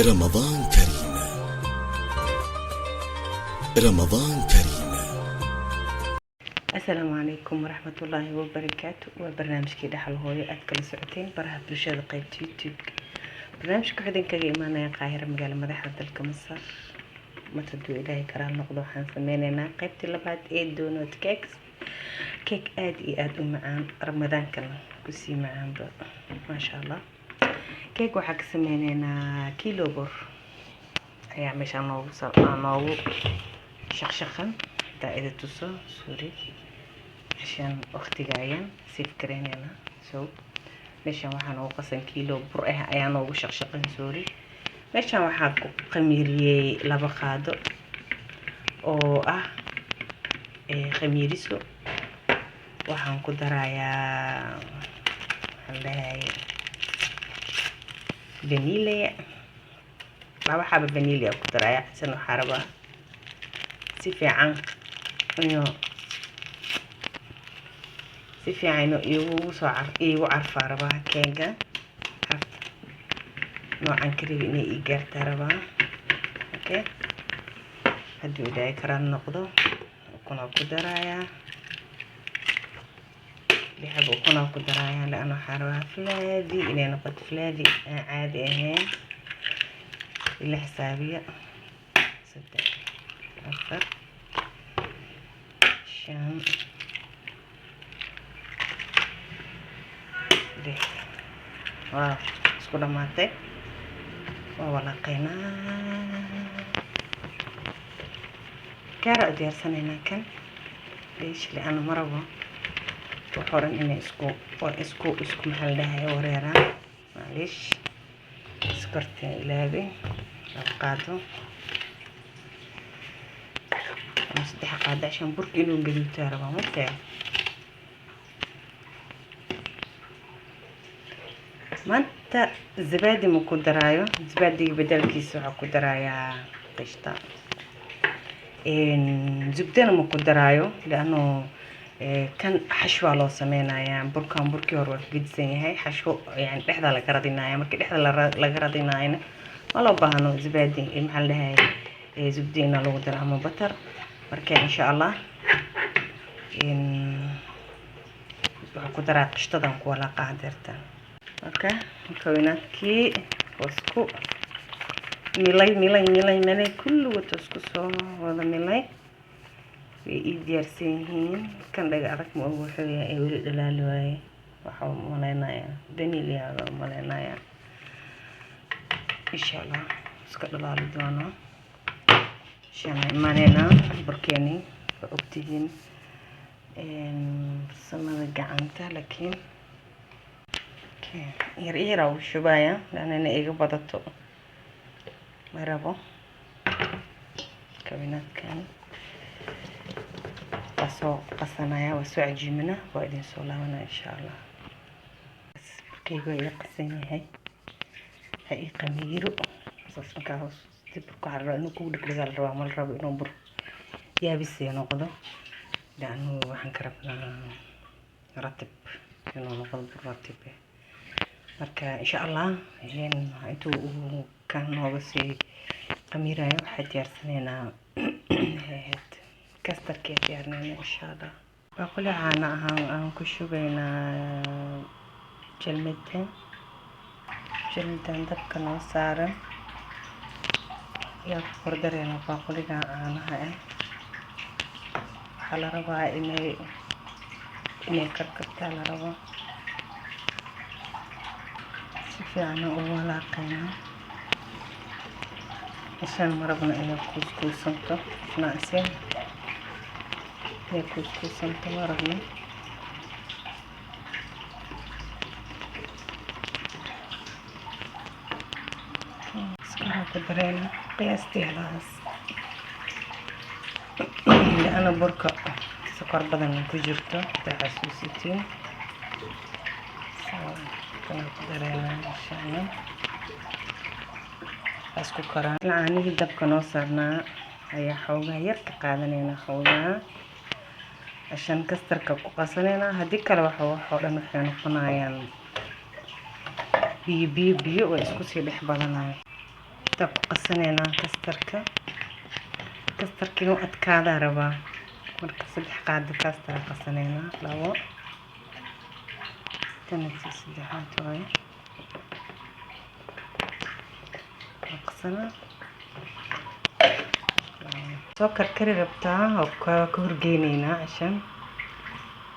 رمضان كريم، رمضان كريم. Asalaamu calaykum waraxmatullaahi wabarakaatu. Waa barnaamijkii Dhaxal Hooyo, aad kala socoteen baraha bulshada, qeybta YouTube. Barnaamijka wuxuu idinkaga imaanaya Qaahira, magaalo madaxda dalka Masar. Mar hadduu Ilaahay karaal noqdo, waxaan sameyneynaa qeybtii labaad ee donut cakes, cake aada iyo aada u macaan, Ramadaankana kusii macaanba, maasha Allah. Cake waxaa ka sameyneynaa kilo bur ayaa meeshaan noogu shaqshaqan. Hadaa ida tuso, sorry, عشان waqtiga ayaan save gareyneynaa. So meeshaan waxaa noogu qasan kilo bur ah ayaa noogu shaqshaqan. Sorry, meeshaan waxaa ku khamiiriyey 2 qaado oo ah khamiiriso. Waxaan ku darayaa, waxaan dhahay, vanilla, 2 xaba vanilla ku daraya. Xasan waxaa rabaa si fiican inuu si fiican inuu iigu soo iigu carfaa rabaa. Keega carfta noocan ka rabi inay ii gaartaa rabaa. Okay, hadduu Ilaahay karaan noqdo, ukunaa ku darayaa, 6 xabo ukunaa ku darayaa, laana waxaa rabaa fluffy inay noqoto, fluffy aan caadi ahayn. Ila xisaabiya: 3, 4, 5, 6. Waa isku dhamaatay, waa walaaqeynaa, gaara u diyaarsanaynaa kan. Leesh? Liana ma rabo wax oran inay isku maxaa la dhahay, wareeraan. Macliish, sokorta ilaabay, 2 qaado ama 3 qaado, عشان burka inuu gaduutaa rabaa markaa. Maanta zabaadi ma ku daraayo, zabaadiga bedelkiisa waxaa ku darayaa qishta. Zubdana ma ku daraayo, liano kan xashwaa loo sameynayaa. Burkan burkii hore waa ka gedisan yahay, xashwo yani dhexda laga radinaya. Markii dhexda laga radinayana ma loo baahno zabaadi, maxaa la dhahay, zubdi inaa lagu daro ama butter. Marka insha Allah waxaa ku daraa qishtadan ku walaaqa hadeerta. Marka mukawinaadkii waa isku milay, milay, milay, milay, kulligood waa isku soo wada milay, way ii diyaarsan yihiin. Kan dhaga adag ma og wuxuu yahay ee weli dhalaali waaye. Waxaa umaleynayaa vanilla baa umaleynayaa. Insha Allah iska dhalaali doonaa. Inshaan imaaneynaa burkeeni, waa ogtihiin farsamada gacanta, laakiin yar yaraa u shubaya, laana inay iga badato ma rabo. Kabinaadkan waa soo qasanaya, waa soo cajiimina, waa idin soo laabanaya insha Allah. Burkeyga waa ila qasan yahay, ha ii qamiiro. Saas markaa hoos burka waxaa la rabaa inuu kugu dhegdhegaa la rabaa, ma la rabo inuu bur yaabisee noqdo, laanu waxaan ka rabnaa ratib inuu noqdo, bur ratib eh. Marka insha Allah intuu uu kan nooga sii qamiirayo, waxaa diyaarsanaynaa custardkii diyaarinayna insha Allah. Baaquli caano ahaan aan ku shubaynaa jalmada. Jalmadan dabka noo saaran ayaa ku kordareynaa baaquligan caanaha ah. Waxaa la rabaa inay karkartaa la rabaa. Si fiican u walaaqeynaa عشان ma rabno inay kuuskuusanto nacsin, inay kuuskuusanto ma rabno. Iskaraa ku dareena qiyaastii halahaas, liana burka sokor badan ku jirto, hadaa xasuusitiin. Kana ku dareena insha Allah, isku karaan. Caanihii dabka noo saarnaa ayaa xoogaa yar ka qaadanayna, xoogaa عشان custardka ku qasanayna. Haddii kale waxa wax oo dhan waxay noqonayaan biyo biyo biyo, way isku sii dhex badanayaan. Hadaa ku qasanaynaa custardka. Custardka inuu adkaadaa rabaa. Marka 3 qaado custard qasanaynaa, labo, tanasi saddexaad waaye. Waa qasanaa. Soo karkari rabtaa oo ka horgeyneynaa cashan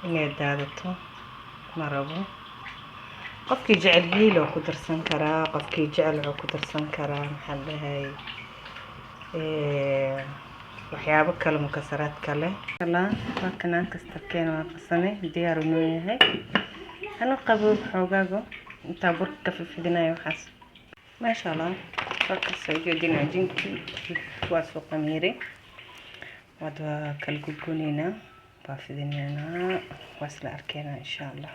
inay daadato ma rabo. Qofkii jecel hiil oo ku darsan karaa, qofkii jecel wuxuu ku darsan karaa, maxaa la dhahay, waxyaabo kale, mukasaraad kale. Waa kanaan custardkeena, waa qasanay, diyaar uu noo yahay. Hanu qaboob xoogaago intaa burka ka fifidinayo waxaas. Maasha Allah, waa kasoo jeedin, cajiinkii waa soo qamiiray. Waad waa kala gogoneynaa, waa fidinaynaa, waa isla arkeynaa insha Allah.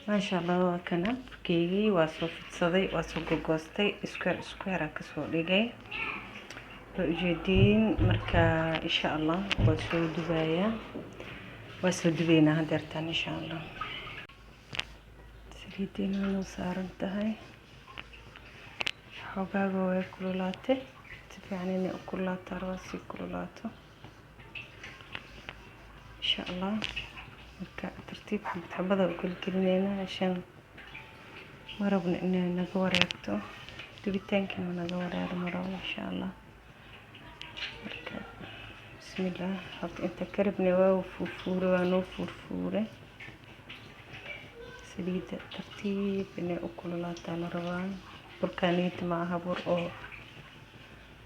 Maasha Allah, waa kana burkeygii, waa soo fidsaday, waa soo gogoostay, square square aan kasoo dhigay, waa ujeediin. Marka insha Allah waa soo dubayaa, waa soo dubaynaa hadeertaan insha Allah. Saliidiina noo saaran tahay, xoogaaga way kululaatay, si fiican inay u kululaato rabaa, si kululaato insha Allah. Marka tartiib xabad xabada u gelgelineynaa cashan ma rabno inay naga wareerto, dubitaankiina naga wareero ma rabo insha Allah. Marka bismillah, horta inta karibne waa fuurfuure, waa noo fuurfuure. Saliidda tartiib inay u kululaataa la rabaa. Burkaaniita ma aha bur oo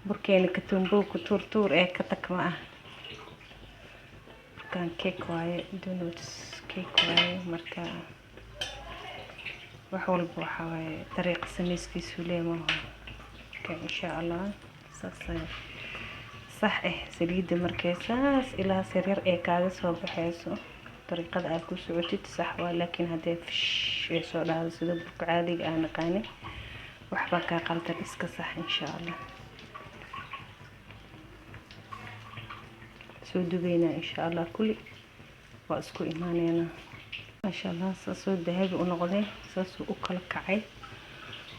burkeena katumbow ku tuurtuur ee ka tag ma ah. Burkaan cake waaye, donuts cake waaye. Marka wax walba waxaa waaye dariiqa sameyskiisu leeyahay maaha. Marka insha Allah saas sax ah. Saliidda markay saas ilaa yaryar ee kaaga soo baxeyso, dariiqada aad ku socotid sax waa, laakiin haddee fish ay soo dhahdo sida burka caadiga aan naqaanin, waxbaa kaa qaldan. Iska sax insha Allah. Soo dubeynaa insha Allah, kulli waa isku imaaneynaa. Maasha Allah, saasoo dahabi u noqday, saasuu u kala kacay,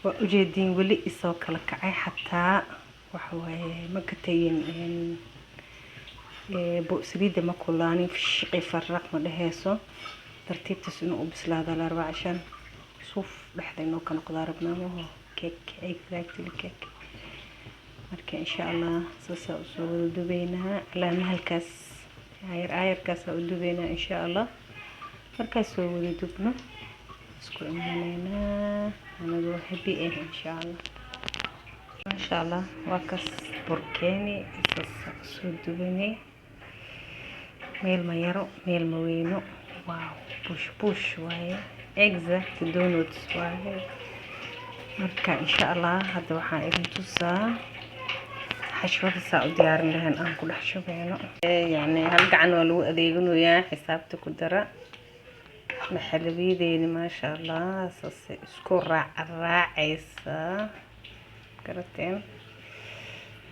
waa ujeediin. Weli isoo kala kacay xataa waxa waaye ma ka tagin, saliidda ma kulaanin, fishiqi faraq ma dheheyso. Tartiibtaas inuu u bislaada la rabaa cashan suuf dhexda inuu ka noqdaa rabnaa maho cake, exactly cake. Marka insha Allah saasaa usoo wada dubeynaa, calaama halkaas aayar aayarkaasaa u dubeynaa insha Allah. Markaas soo wada dubno, isku imaaneynaa anagoo happy ah insha Allah. Maasha Allah, waa kas burkeeni, saasa usoo dubanay. Meel ma yaro, meel ma weyno. Wow, bush bush waaye, exact donuts waaye. Marka insha Allah hadda waxaan idin tusaa xashwada saa u diyaarin lahayn aan ku dhex shubeyno. Yacni hal gacan waa lagu adeeganayaa, xisaabta ku dara. Maxalabiyadeeni maasha Allah saasay isku raac raacaysaa, garateen.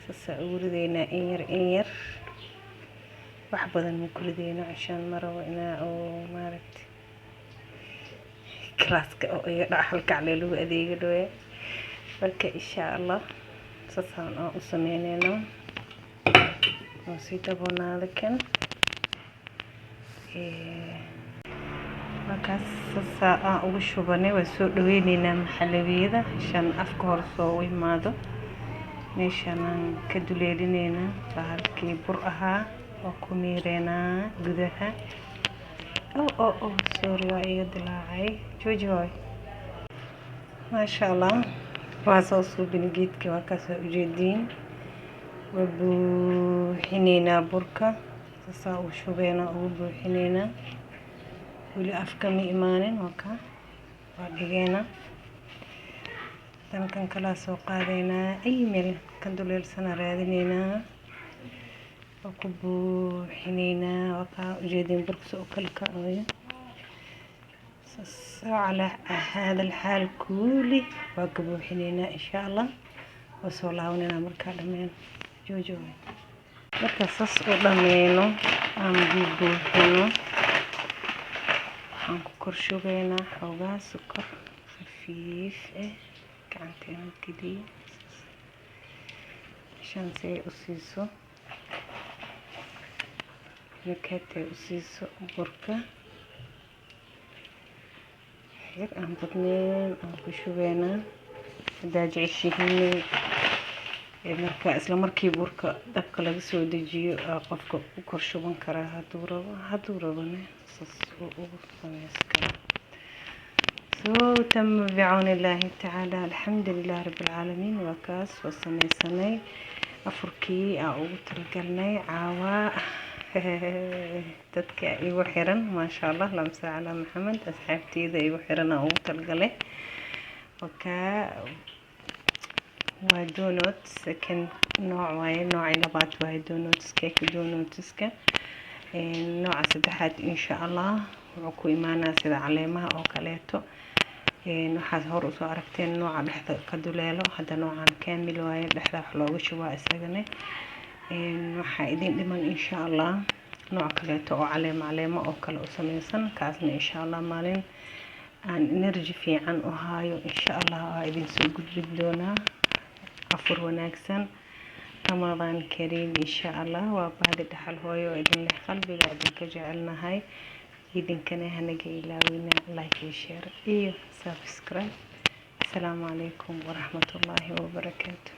Saasaa ugu rideynaa in yar in yar, wax badan ma ku rideyno cashaan ma rabo inaa oo maaragtay galaaska oo iga dhac hal gacan lagu adeeganayo. Marka insha Allah saasaan aan u sameyneynaa oo sii daboonaada kan. Markaas saasaa aan ugu shubanay, waan soo dhaweyneynaa maxalabiyada shan afka hore soo u imaado. Meeshaan aan ka duleelineynaa bahalkii bur ahaa oo ku miireynaa gudaha. Oh oh oh, sorry, waa iga dilaacay, jooji hooy. Maasha Allah, waa soo suubin geedka, waa kaasoo ujeediin. Waa buuxineynaa burka, saasaa ugu shubeynaa, ugu buuxineynaa. Weli afka ma imaanin, waa ka waa dhigeynaa. Haddana kan kalaa soo qaadeynaa, ay meel ka duleelsana raadineynaa, waa ku buuxineynaa. Waa kaa ujeediin burka soo u kala kacayo. Calaa hada alxaal kuuli waa ka buuxineynaa insha Allah. Waa soo laabaneynaa markaa dhameen, joojo. Marka saas u dhameyno aan buubuuxino, waxaan ku kor shubeynaa xoogaa sokor khafiif ah, gacanteena geliya. Chance ay u siiso, nakaat ay u siiso burka. Yar aan badneyn aan ku shubeynaa. Haddaa jeceshihiin, marka isla markii burka dabka laga soo dejiyo, qofka ku kor shuban karaa hadduu rabo. Hadduu rabona, saas uu ugu sameysan karaa. So tama bicawn illaahi tacaala, alxamdu lilah rabbi alcaalamiin. Waa kaas, waa sameysanay afurkii aan ugu talagalnay caawa dadka igu xiran. Maasha Allah, allahuma salli calaa Maxamed. Asxaabteyda igu xiran aan ugu talagalay. Wakaa, waa donut second nooc waaye, noocii labaad waaye donuts, cake donutska. Nooca saddexaad, insha Allah, wuxuu ku imaanaa sida caleemaha oo kaleeto. Waxaad hor usoo aragteen nooca dhexda ka duleelo. Hadda noocan kaamil waaye, dhexda wax looga shubaa isagane. Waxaa idin dhiman, insha Allah, nooc kaleeto oo caleemo caleemo oo kale u sameysan. Kaasna, insha Allah, maalin aan energy fiican u haayo, insha Allah, waa idin soo gudbin doonaa. Afur wanaagsan, Ramadaan kariim, insha Allah. Waa bahdi Dhaxal Hooyo oo idin leh qalbiga idinka jecelnahay. Idinkana hanaga ilaawina like iyo share iyo subscribe. Asalaamu calaykum waraxmatullaahi wabarakaatu.